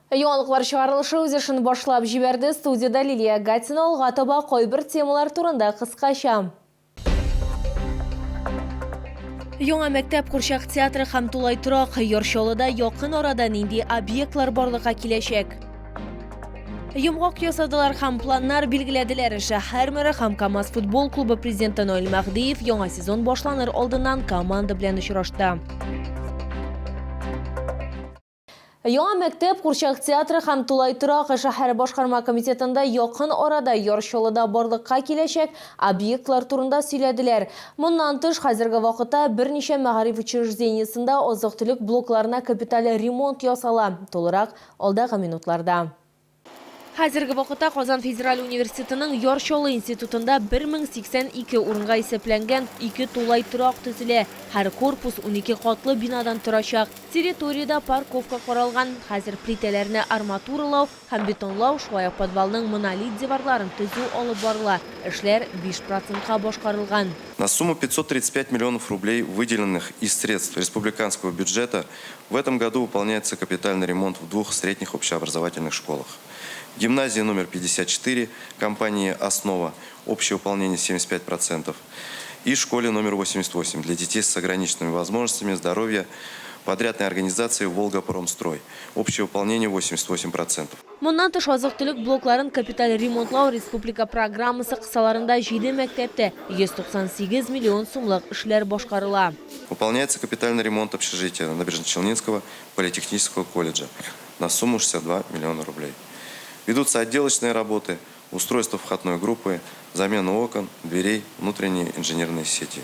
Яңалыклар чыгарылышы үз эшен башлап җибәрде. Студиядә Лилия Гатина алга таба кайбер темалар турында кыскача. Яңа мәктәп, курчак театры һәм тулай торак Яр Чаллыда якын арада нинди объектлар барлыкка киләчәк? Йомгак ясадылар һәм планнар билгеләделәр. Шәһәр мэры һәм КАМАЗ футбол клубы президенты Наил Мәһдиев яңа сезон башланыр алдыннан команда белән очрашты. Яңа мәктәп, курчак театры һәм тулай торак шәһәр башкарма комитетында якын арада Яр Чаллыда барлыкка киләчәк объектлар турында сөйләделәр. Моннан тыш, хәзерге вакытта берничә мәгариф учреждениесендә азык-төлек блокларына капиталь ремонт ясала. Тулырак алдагы минутларда. Хәзерге вакытта Казан федераль университетының Яр Чаллы институтында 1082 урынга исәпләнгән ике тулай торак төзелә. Һәр корпус 12 катлы бинадан торачак. Территориядә парковка каралган. Хәзер плитәләрне арматуралау һәм бетонлау, шулай ук подвалның монолит диварларын төзү алып барыла. Эшләр 5 процентка башкарылган. На сумму 535 миллионов рублей, выделенных из средств республиканского бюджета, в этом году выполняется капитальный ремонт в двух средних общеобразовательных школах. Гимназия номер 54 компании «Основа» общее выполнение 75% и школе номер 88 для детей с ограниченными возможностями здоровья подрядной организации «Волгопромстрой» общее выполнение 88%. Моннан тыш, азык-төлек блокларын капиталь ремонтлау республика программасы кысаларында җиде мәктәптә 198 миллион сумлык эшләр башкарыла. Выполняется капитальный ремонт общежития Набережночелнинского политехнического колледжа на сумму 62 миллиона рублей. Ведутся отделочные работы, устройство входной группы, замена окон, дверей, внутренние инженерные сети.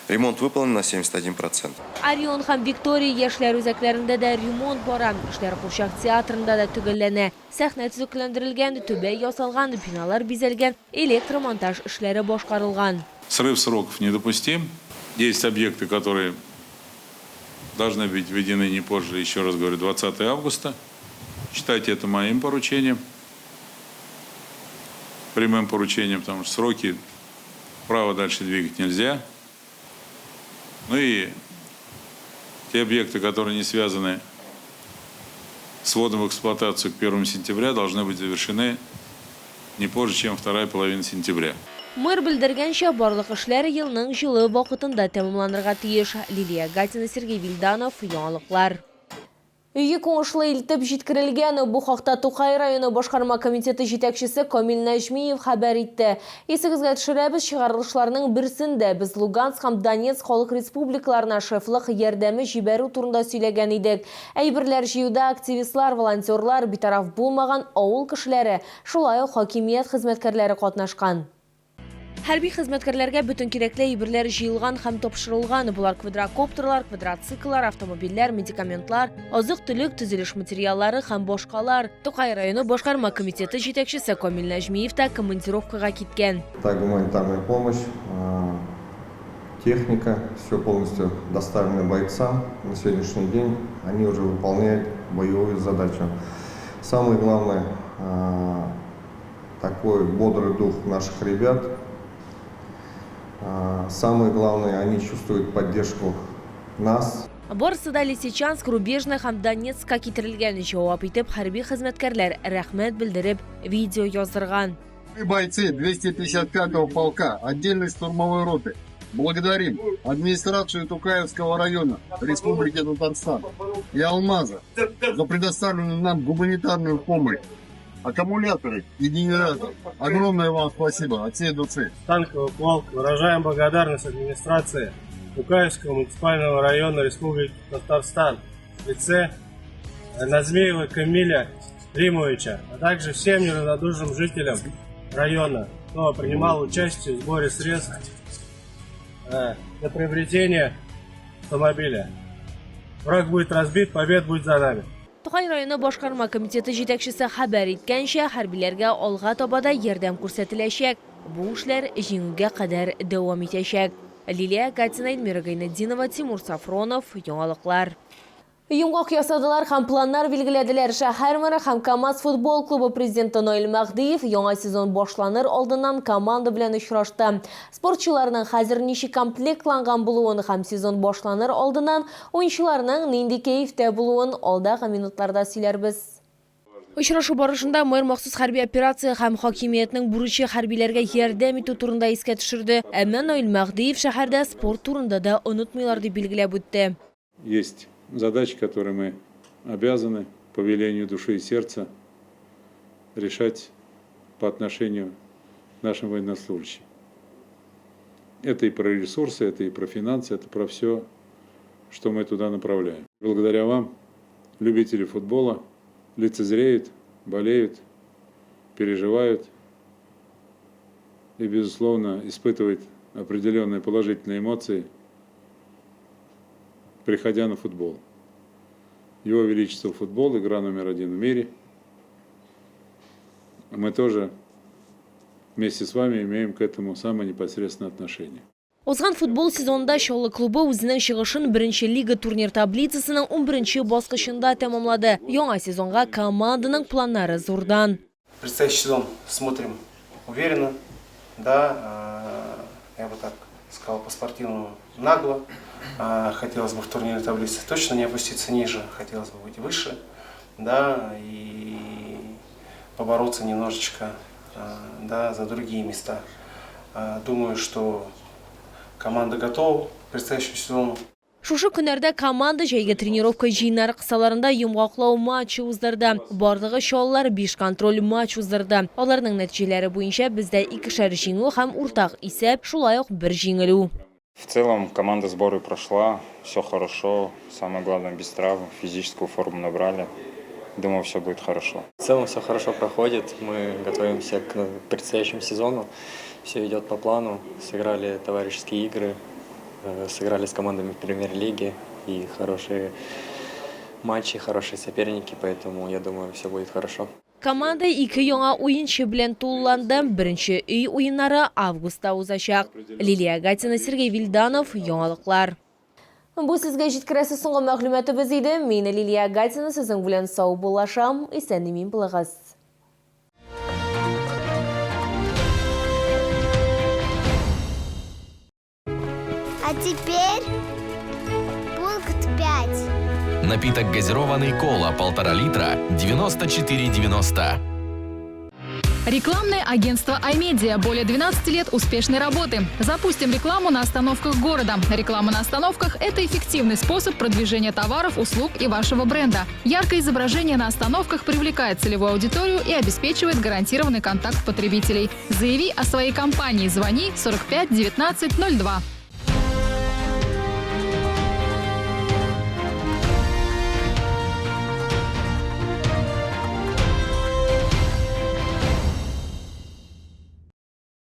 Ремонт выполнен на 71%. Орион һәм Виктория яшьләр үзәкләрендә дә ремонт бара. Эшләр курчак театрында да төгәлләнә. Сәхнә төзекләндерелгән, түбә ясалган, биналар бизәлгән, электромонтаж эшләре башкарылган. Срыв сроков недопустим. Есть объекты, которые должны быть введены не позже, еще раз говорю, 20 августа. Считайте это моим поручением, прямым поручением, потому что сроки вправо дальше двигать нельзя. Ну и те объекты, которые не связаны с вводом в эксплуатацию к 1 сентября, должны быть завершены не позже, чем вторая половина сентября. Мэр белдергәнчә, барлык эшләр елның җылы вакытында тәмамланырга тиеш. Лилия Гатина, Сергей Вильданов, Яңалыклар. Йөк уңышлы илтеп җиткерелгән. Бу хакта Тукай районы башкарма комитеты җитәкчесе Камил Нәҗмиев хәбәр итте. Исегезгә төшерәбез, чыгарылышларның берсендә без Луганск һәм Донецк халык республикаларына шефлык ярдәме җибәрү турында сөйләгән идек. Әйберләр җыюда активистлар, волонтерлар, битараф булмаган авыл кешеләре, шулай ук хакимият хезмәткәрләре катнашкан. Хәрби хезмәткәрләргә бөтен кирәкле әйберләр җыелган һәм тапшырылган. Болар квадрокоптерлар, квадроцикллар, автомобильләр, медикаментлар, азык-төлек, төзелеш материаллары һәм башкалар. Тукай районы башкарма комитеты җитәкчесе Камил Нәҗмиев та командировкага киткән. Та гуманитарная помощь, техника, все полностью доставлено бойцам. На сегодняшний день они уже выполняют боевую задачу. Самое главное, такой бодрый дух наших ребят. Самое главное, они чувствуют поддержку нас. Барысы да Лисичанск, Рубежное һәм Донецкка китерелгән. Җавап итеп, хәрби хезмәткәрләр рәхмәт белдереп видео яздырган. Мы бойцы 255-го полка отдельной штурмовой роты. Благодарим администрацию Тукаевского района Республики Татарстан и Алмаза за предоставленную нам гуманитарную помощь. Аккумуляторы и генератор. Огромное вам спасибо от всей души. Танковый полк. Выражаем благодарность администрации Тукаевского муниципального района Республики Татарстан в лице Назмеева Камиля Римовича, а также всем неравнодушным жителям района, кто принимал участие в сборе средств э, на приобретение автомобиля. Враг будет разбит, победа будет за нами. Тукай районы башкарма комитеты җитәкчесе хәбәр иткәнчә, хәрбиләргә алга таба да ярдәм күрсәтеләчәк. Бу эшләр җиңүгә кадәр дәвам итәчәк. Лилия Катина, Эльмира Гайнетдинова, Тимур Сафронов, Яңалыклар. Йомгак ясадылар һәм планнар билгеләделәр. Шәһәр мэры һәм КАМАЗ футбол клубы президенты Наил Мәһдиев яңа сезон башланыр алдыннан команда белән очрашты. Спортчыларның хәзер ничек комплектланган булуын һәм сезон башланыр алдыннан уенчыларның нинди кәефтә булуын алдагы минутларда сөйләрбез. Очрашу барышында мэр махсус хәрби операция һәм хакимиятнең бурычы хәрбиләргә ярдәм итү турында искә төшерде. Әмма Наил Мәһдиев шәһәрдә спорт турында да онытмыйлар дип билгеләп үтте. Есть задачи, которые мы обязаны по велению души и сердца решать по отношению к нашим военнослужащим. Это и про ресурсы, это и про финансы, это про все, что мы туда направляем. Благодаря вам любители футбола лицезреют, болеют, переживают и, безусловно, испытывают определенные положительные эмоции, приходя на футбол. Его Величество футбол – игра номер один в мире. Мы тоже вместе с вами имеем к этому самое непосредственное отношение. Узган футбол сезонында Чаллы клубы үзенең чыгышын беренче лига турнир таблицасының 11 баскычында тәмамлады. Яңа сезонга команданың планнары зурдан. Предстоящий сезон смотрим уверенно, да, я бы так сказал, по-спортивному нагло. Хотелось бы в турнирной таблице точно не опуститься ниже, хотелось бы быть выше, да, и побороться немножечко, да, за другие места. Думаю, что команда готова к предстоящему сезону. Шушы көннәрдә команда җәйге тренировка җыеннары кысаларында йомгаклау матчы уздырды. Барлыгы чаллылар 5 контроль матч уздырды. Аларның нәтиҗәләре буенча бездә икешәр җиңү һәм уртак исәп, шулай ук бер җиңелү. В целом команда сборы прошла, все хорошо, самое главное без травм, физическую форму набрали. Думаю, все будет хорошо. В целом все хорошо проходит, мы готовимся к предстоящему сезону, все идет по плану, сыграли товарищеские игры, сыграли с командами премьер-лиги и хорошие матчи, хорошие соперники, поэтому я думаю, все будет хорошо. Команда ике яңа уенчы белән тулыланды. Беренче өй уеннары августта узачак. Лилия Гатина, Сергей Вильданов, Яңалыклар. Бу сезгә җиткерәсе соңгы мәгълүматыбыз иде. Мин Лилия Гатина сезнең белән саубуллашам. Исән-имин булыгыз. А теперь пункт 5. Напиток газированный кола 1,5 литра 94,90. Рекламное агентство «Аймедиа». Более 12 лет успешной работы. Запустим рекламу на остановках города. Реклама на остановках – это эффективный способ продвижения товаров, услуг и вашего бренда. Яркое изображение на остановках привлекает целевую аудиторию и обеспечивает гарантированный контакт потребителей. Заяви о своей компании. Звони 45 19 02.